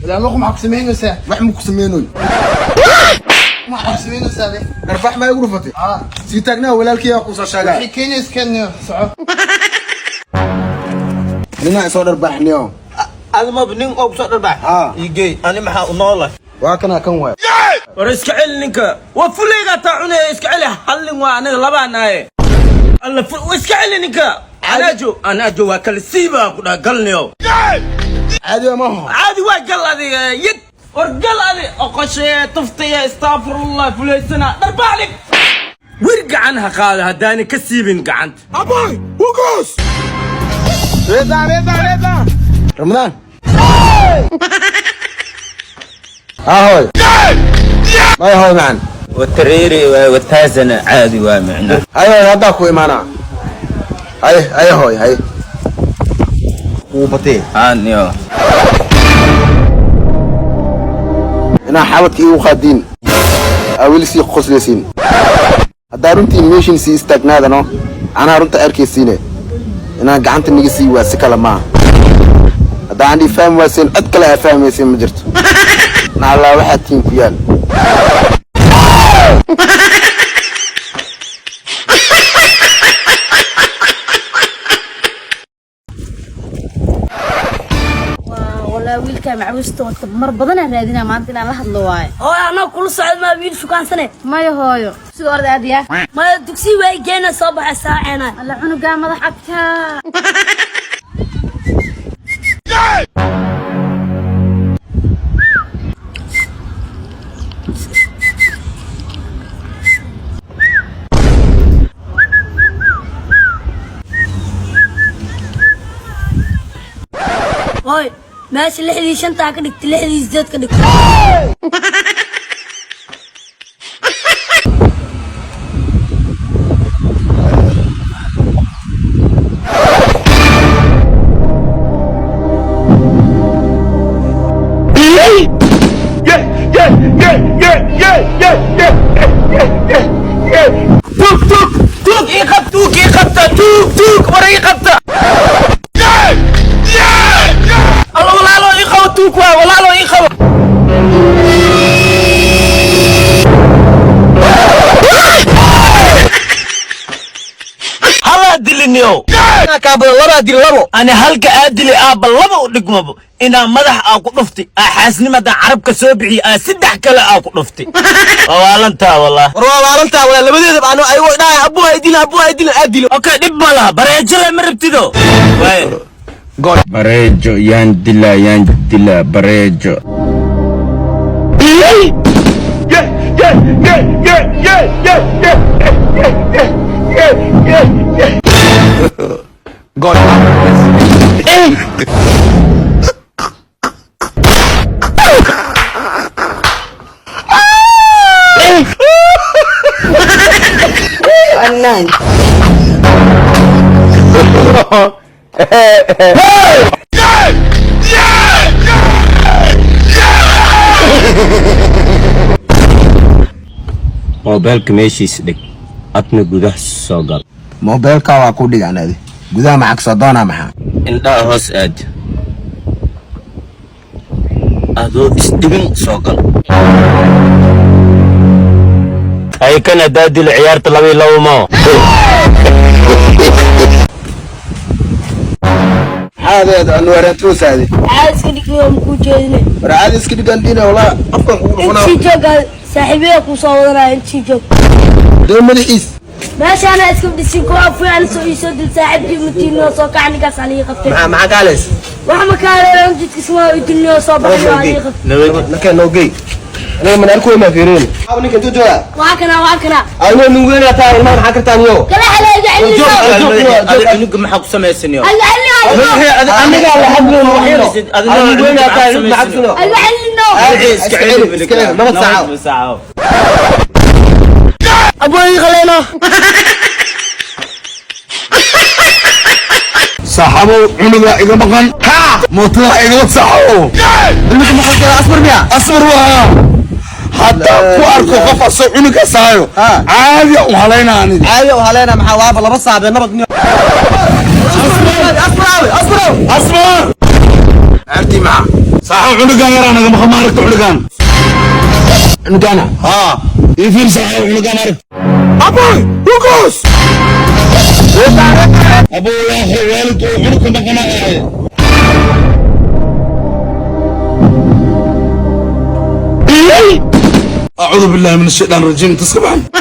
Ilaa luq maxaa ku samaynaysaa? Wax ma ku sameynoy. Maxaa ku samaynaysaa de? Dharbax maa igu dhufatay? Ah. Sii taagnaa, walaalkii aa kusoo sheegaa. Wixii Kenya iskeenayo, soco. Ninaa isoo dharbaxniyo. Admaba nin oo kusoo dharbax? Haa. Igey, ani maxaa u noolahay? Waa kana, kan waay. War iska celi ninka, waa fulaygaa taa cunaya. Iska celi, hallin waa anaga labaanaaye. Alla iska celi ninka, anaajo anaajo waa kala siibaa ku dhaha galniyo. Caadi waa maaho. Caadi waa, gal adiga yid. War gal adi oqoshee tuftaya, astaafurullah, fulaysana dharbaaxlig. Wir gacan ha qaado haddaani ka siibin gacanta. Aboy wugos, reda reda reda Ramadaan. Ahoy, may hoy macan. Watareeri wataasana caadi waa micna. Hay hoy, haddaa ku imaanaa. Hay hay hoy, hay wuu batee. Aniyo. Inaa xabadka iigu qaadiin aa weli sii qoslaysiin. Haddaa runtiin meeshin sii istaagnaadano, anaa runta arkaysiine inaan gacanta niga sii waa si kale maaha. Haddaa aan ii fahmi waaseen, cid kale aa fahmaysiin ma jirto. Nacallaa waxaa tiin ku yaal. Walaa wiilkaa macawista wata mar badanaa raadinaa, maanta inaan la hadlo waaye. Hooyo, anaa kula socda, maa wiil shukaansane? Maya hooyo, sida orda aadiyaa. Maya, dugsi waa geena, soo baxay saaceena. Alla cunugaa madax adkaa. Hooy, meesha lixdii shantaa ka dhigtay, lixdii sideed ka dhigtay. Tuug, tuug, tuug ii qab, tuug ii qabta, tuug, tuug, war ii qabta. Alla walaalo ii qabo, tuug waa, walaalo ii qabo. Halaa diliniyo. Kaabada labaa dil, labo. Ani halka aa dili aabba laba u dhigmabo inaa madax aa ku dhuftay, aa xaasnimada carabka soo bixiy, aa saddex kale aa ku dhuftay. Waa waalantaa wallah. War waa waalantaa walaa, labadeedaba ano ayagoo dhahay abuu hay dilin, abuu hay dilin, aad dilo. Okay, dhib ma laha, bareejale ma rabtido waay. Bareejo yaan dilaa, yaan dilaa bareejo. Moobeelka meeshiis dhig, adna gudaha soo gal. Moobeelkaa waa ku dhigan, adi gudaha maxaa kasoo doonaa, maxaa? Indhaha hoos aad, adoo isdhibin soo gal. Hay kan haddaa dilo, ciyaarta 2-2 mo. Maxaadeed anuwarantuusaadi? Caadi iska dhigniyo, makuu jeedine. War caadi iska dhigan dhina, walaa afkan kugu dhufanaa. Intii joog, saaxiibada kuu soo wadanaya, intii joog. Dee madaxiis. Meeshaana iska dhisin kuwa fiican, soo ii soo dil saaxiibkii matiinoo soo kac, ninkaas alii qabtay. Maxaa maxaa kaales? Wax ma kaaleelan, jidka ismaa idilniyoo soo baxay waa alii qabtay. Nakeen noo gey, aniga mana arkuwa maa fiirin. Ninka intuu joogaa? Waa kana, waa kana. Anoo nin weyn taa, ilmaha maxaa kartaan yo? Kala xelay, iga celino. Cunuga maxaa ku samaysaniyo? Iga celino. Aniga la hadlo waxyaro, nin weyn taa, maxaa kusino? Iga celino. Iska celi. Iska celi, nabad saaco. Saaco. Abuu ii qaleeno. Saaxabow, cunuga iga maqan mootada igala saaxabow. Ilmika maqan asmar miya? Asmar waa haddaa ku arko qof asoo cunuga saayo caadi u halaynaa aniga. Caadi u haleena maxaa waaba laba saabe nabad niyo. Asmar aawe, asmar aawe. Asmar arti maxaa? Saaxiib, cunugan yaraa naga maqan, ma aragta cunugan? Cunugaana? Haa, ii fiir saaxiib, cunugan arag. Aboy hugos, aboy waa waalid oo cunugka maqanaaye. أعوذ بالله من الشيطان الرجيم. تسكب.